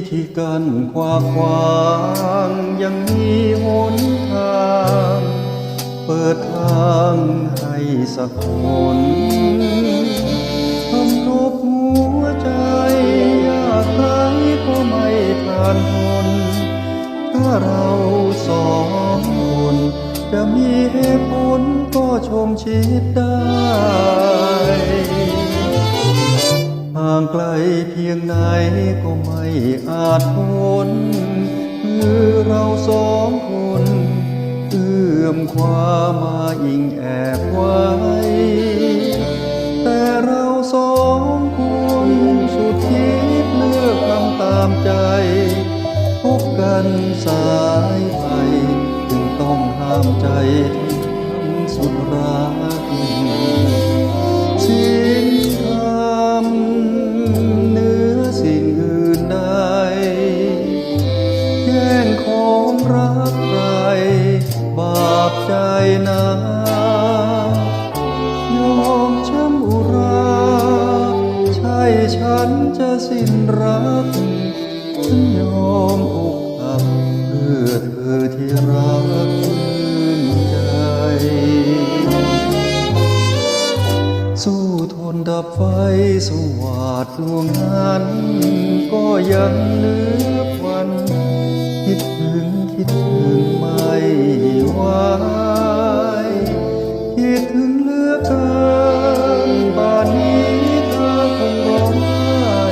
ທີ່ກັ້ນຂວາກຂວາງ ຍັງມີຫົນທາງ ເປີດທາງໃຫ້ສັກຄົນ ທຳລົບຫົວໃຈ ຢາກໄຮ້ກໍໄມ່ທານທົນ ຖ້າເຮົາສອງຄົນ ຈະມີເຫດຜົນກໍຊົມຊິດໄດ້ ຫ່າງໄກພຽງໃດກໍໄມ່ອາດພົ້ນ ຄືເຮົາສອງຄົນ ເອື້ອມຄວ້າມາອີງແອບໄວ້ ແຕ່ເຮົາສອງຄົນສຸດຄິດເລືອກທຳຕາມໃຈ ພົບກັນສາຍໄຟ ຈຶ່ງຕ້ອງຫ້າມໃຈ ທັງທັງສຸດຮັກ ສິນທຳເໜືອສິ່ງອື່ນໃດ ແຍ່ງຂອງຮັກໃຜ ບາບໃຈນາ ຍອມຊ້ຳອຸຣາ ໃຊ່ສັນຈະສິ້ນຮັກ ສັນຍອມອົກຫັກ ເພື່ອເທີທີ່ຮັກຄືນໃຈ ສູ້ທົນດັບໄຟສວາດດວງນັ້ນ ກໍຍັງເຫຼືອຄວັນ ຄິດເຖິງ ຄິດເຖິງໄມ່ຫວາຍ ຄິດເຖິງເຫຼືອເກີນ ປານນີ້ເທີຄົງຮ້ອງໄຫ້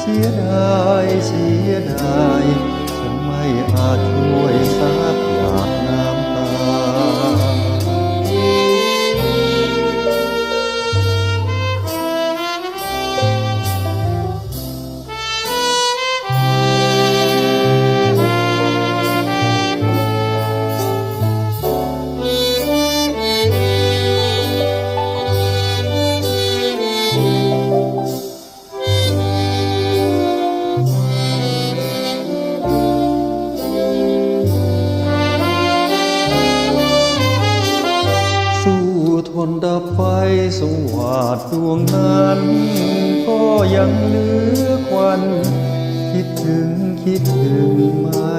ເສຍດາຍ ເສຍດາຍ ຈະໄມ່ອາດຊ່ວຍສາບຢາດນ້ຳຕາ. ສູ້ທົນດັບໄຟສວາດດວງນັ້ນ ກໍຍັງເຫຼືອຄວັນ ຄິດເຖິງ ຄິດເຖິງໄມ້